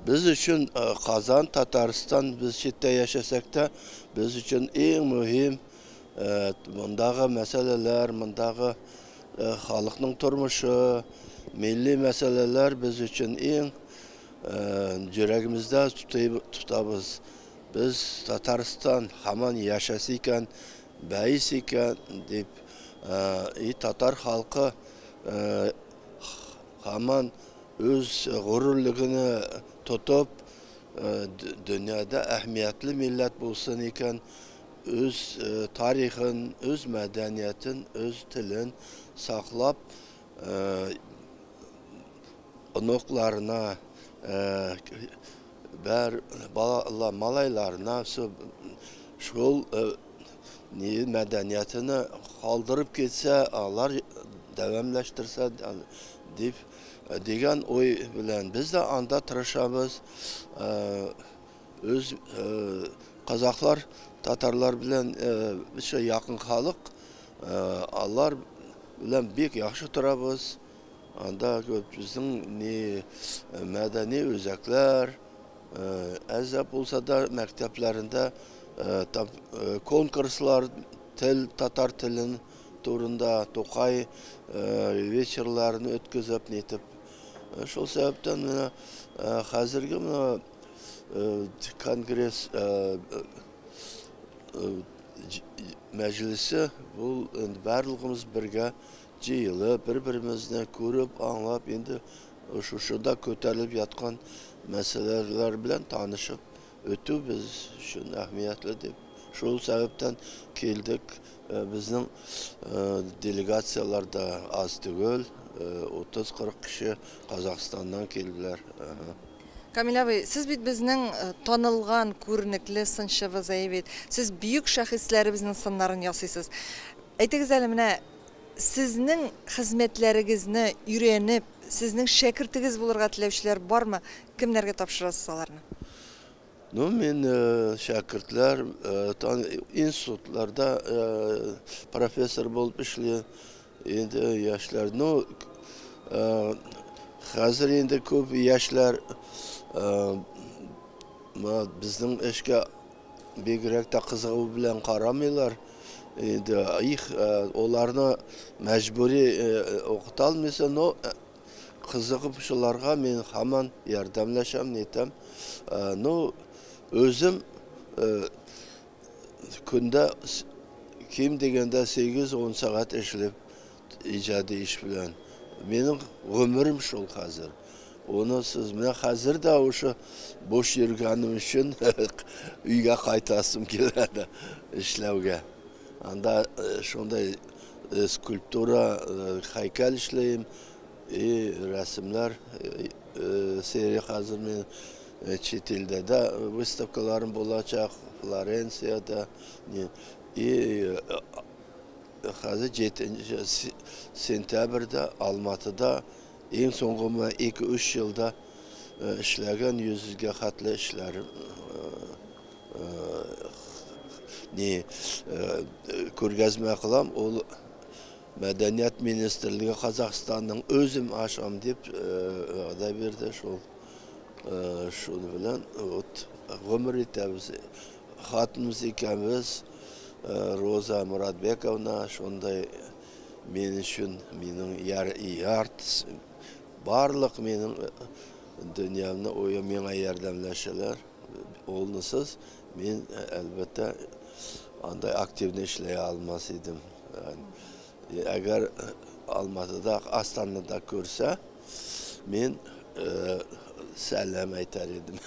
Без өчен Казан, Татарстан, без читтә яшәсәк тә, без өчен иң мөһим мондагы мәсьәләләр, мондагы халыкның тормышы, милли мәсьәләләр без өчен иң йөрәгебездә тотабыз. Без Татарстан һаман яшәсе икән, бәйс икән дип, и татар халкы һаман үз горурлыгын тотып, дөньяда әһмиятле милләт булсын икән, үз тарихын, үз мәдәниятен, үз телен саклап, оныкларына, бер бала малайларына шул мәдәниятini калдырып кетсе, алар дәвамлаштырса дип дигән уй белән без дә анда тырышабыз. Үз казахлар, татарлар белән бик якын халык, алар белән бик яхшы торабыз. Анда безнең мәдәни үзәкләр, әз булса да мәктәпләрендә конкурслар, тел, татар телен турында Тукай вечерларын өткізіп, нетіп. Шул сәбәптән менә хәзерге менә конгресс мәҗлесе бул барлыгыбыз бергә җыелып, бер-беребезне күреп, аңлап, инде шушында күтәрелеп яткан мәсьәләләр белән танышып өтү без өчен әһмиятле дип. Шул сәбәптән килдек. Безнең делегацияләр дә аз түгел, 30-40 кеше Казахстаннан килделәр. Камил абый, сез бит безнең танылган, күренекле сынчыбыз, әйе бит. Сез бөек шәхесләребезнең сыннарын ясыйсыз. Әйтегез әле, менә сезнең хезмәтләрегезне өйрәнеп, сезнең шәкертегез булырга теләүчеләр бармы? Кемнәргә тапшырасыз аларны? Ну, мин шәкертләр институтларда профессор булып эшли. Инде яшьләр, ну, хәзер инде күп яшьләр безнең эшкә бигрәк тә кызыгу белән карамыйлар. Инде их аларны мәҗбүри укыта алмыйсың, но кызыгып шуларга мин һаман ярдәмләшәм, нитәм. Ну, үзем көндә ким дигәндә 8-10 сәгать эшләп иҗади эш белән. Минем гомерем шул хәзер. Оны сез менә хәзер дә уже буш йөргәнем өчен өйгә кайтасым килә дә эшләүгә. Анда шундай скульптура, һәйкәл эшләйм, и рәсемнәр серия хәзер мин чит илдә дә выставкаларым булачак, Флоренциядә, и хәзер 7 сентябрьдә Алматыда иң соңгы менә 2-3 елда эшләгән 100гә хәтле эшләр күргәзмә кылам. Ул Мәдәният министрлыгы Казахстанның үзем ашам дип вәгъдә бирде. Шул шуны белән вот гомер итәбез. Хатыныбыз икәнбез, Роза Муратбековна шундай мен өчен минем ярт барлык минем дөньямны уе миңа ярдәмләшәләр. Олнысыз мин әлбәттә андай активно эшләй алмас идем. Әгәр Алматыда, Астанада күрсә, мин сәлам әйтер идем.